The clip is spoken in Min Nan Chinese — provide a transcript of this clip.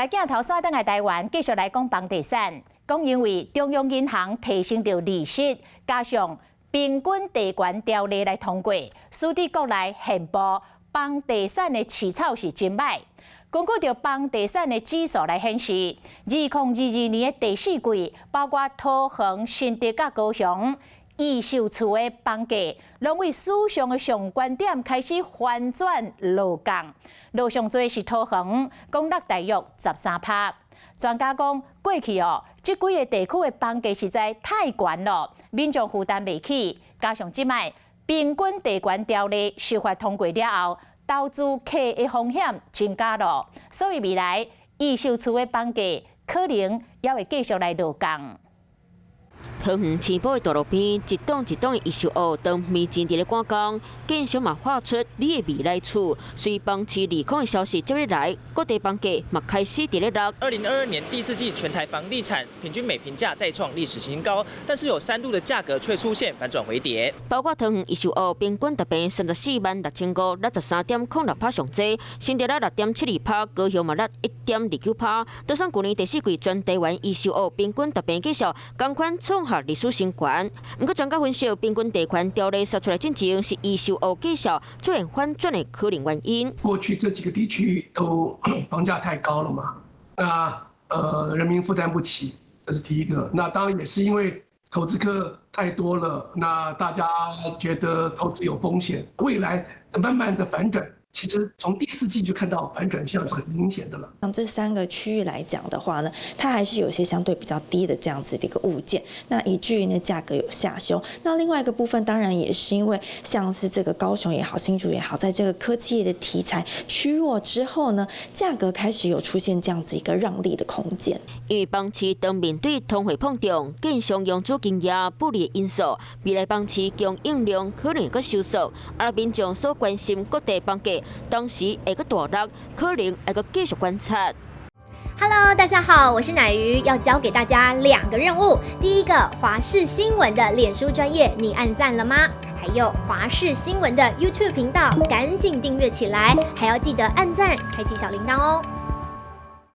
來鏡頭煞轉來台灣，繼續來講房地產。講因為中央銀行提升著利息，加上平均地權條例來通過，使得國內現步房地產的市場是真䆀。根據著房地產的指數來顯示，2022年的第四季，包括桃園、新竹佮高雄預售厝的房價，攏為史上的上懸點開始反轉落降。落上濟是桃園，講落大約13趴。專家講，過去哦，這幾个地區的房價實在太懸了，民眾負擔袂起。加上這擺平均地權條例修法通過了後，投資客的風險增加了，所以未來預售厝的房價可能也會繼續來落降。桃園青埔的大路邊，一棟一棟的預售屋，當面前佇咧趕工，建商嘛喊出你的未來厝。隨房市利空的消息接入來，各地房價嘛開始佇咧落。2022年第四季全台房地產平均每坪價再創歷史新高，但是有三都的價格卻出現反轉回跌。包括桃園預售屋平均逐坪346,500，落13.06趴上濟；新竹落6.72趴，高雄嘛落1.29趴。加上舊年第四季全台灣預售屋平均逐坪繼續仝款創下歷史新高。毋過專家分析，平均地權條例殺出來進前，是預售屋繼續出現反轉的可能原因。過去這幾個地區都房價太高了嘛，那人民負擔不起，這是第一個。那當然也是因為投資客太多了，那大家覺得投資有風險，未來慢慢的反轉。其實從第四季就看到反轉向是很明顯的了。像這三個區域來講的話呢，它還是有些相對比較低的這樣子的一個物件，那以至於呢價格有下修。那另外一個部分當然也是因為像是這個高雄也好，新竹也好，在這個科技業的題材趨弱之後呢，價格開始有出現這樣子一個讓利的空間。因為房市當面對通貨膨脹、建商融資經驗不利的因素，未來房市供應量可能會收縮，而民眾所關心各地房價，當時會閣大落，可能會閣繼續觀察。 Hello，大家好，我是奶魚，要交給大家兩個任務。第一個，華視新聞的臉書專頁，你按讚了嗎？還有華視新聞的 YouTube 頻道，趕緊訂閱起來，還要記得按讚，開啟小鈴鐺哦。